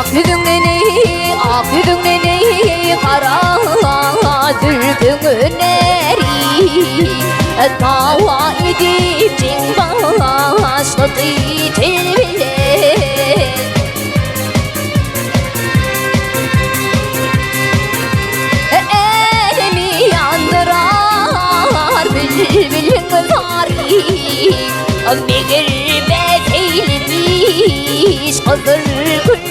Ak ýüzüňden eý, ak ýüzüňden eý, gara zülpüňi neri Dawa edip jeň başlady til bilen. Älemi ýandyrar bilbiliň zary, Meger bäs eýlemiş gyzyl gül bilen.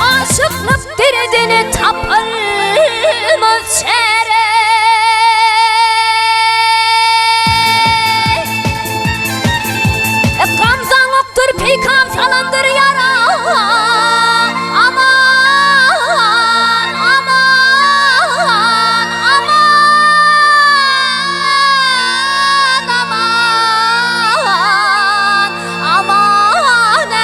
Aşyklyk derdine tapylmaz çäre. Gamzaň okdur, peýkam salandyr ýara. Aman, aman, aman, aman, aman, ey,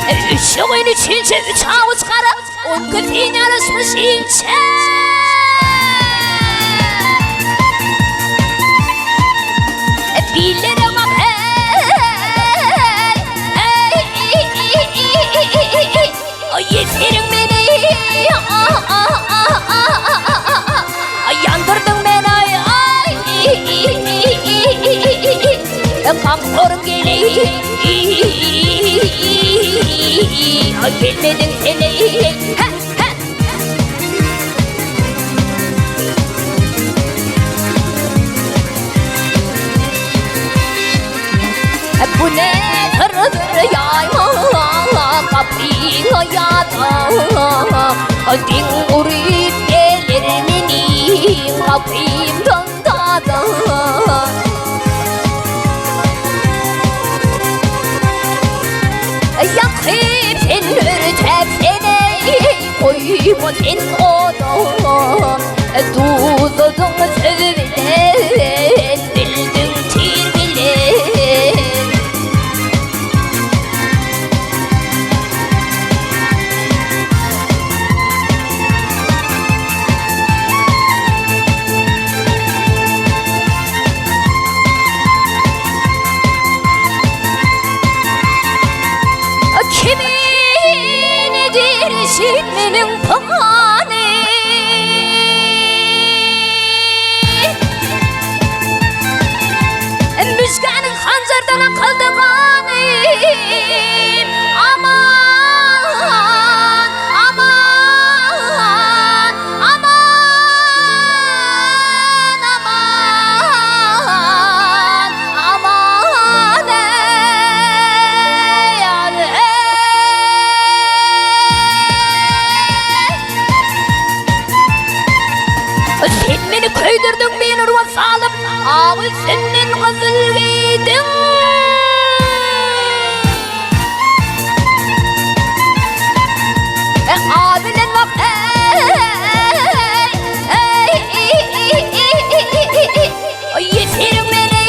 ey. Üç gün üçünçe üç avuç gara, on köpeğin yarışmış inçe. Billere bak ey, ey, ey, ey, Yeterim beni, yandırdın beni, ay, ay, Gamhorun geli, gelmedin sen, ey, ha, ha. Bu ne sırdır ýaýma gapyňa ýada Diň uryp geler meniň gapymdan dada. Ýakyp sen örtäp sen eý, goýma sen oda. Duzadyň söz bilen, bildiň tir bilen. Kimin edir şitmeniň pygany? Müjgäniň hanjardan akyldy gany. Aman, aman, aman, aman, aman, ey, ey. Sen meni köýdürdiň, meni urwa salyp, Agy senden gyzyl geýdiň. A bilen bak, ey, ey, Ýesiriň meni,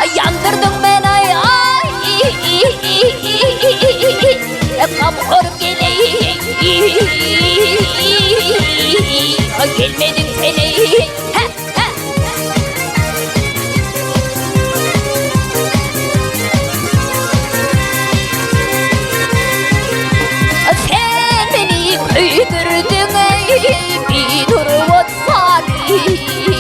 ýandyrdyň meni, ay, Gamhor geleý, gelmediň sen, ey, ha, ha. Sen meni köýdürdiň, ey, bir ot salyp.